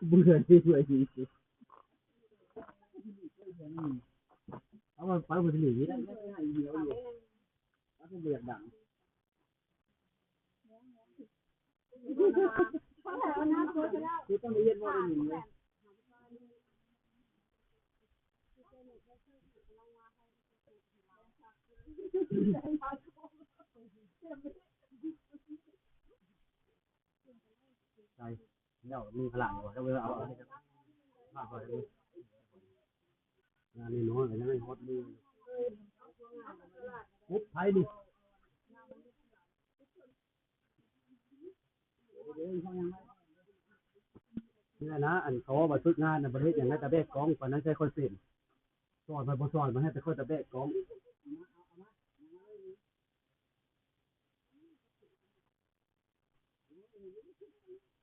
ເບື່ອເລີຍ ເບື່ອອີ່ຫຼີ ເອົາໄປບໍ່ໄດ້ເລີຍ ເອົາໄປບໍ່ຢາກດັງ ຄືຕ້ອງໄດ້ເຮັດບໍ່ໄດ້ຍິນເລີຍ. ໃສ່ແລ້ວມີພະລັງບໍ່ ເຈົ້າເອົາ ເອົາ ເອົາ ເອົາ ອັນນີ້ນ້ອຍກໍຍັງໃຫ້ຮອດມື ປຸບໃຜນີ້ ນີ້ແຫຼະນະ ອັນເຂົາເວົ້າວ່າຝຶກງານນະ ບໍ່ໄດ້ເຮັດຫຍັງ ໄດ້ແຕ່ແບກກ້ອງ ປານນັ້ນໃສ່ຂ້ອຍເປັນ ສອນໄປບໍ່ສອນ ມັນໃຫ້ແຕ່ຂ້ອຍແຕ່ແບກກ້ອງ.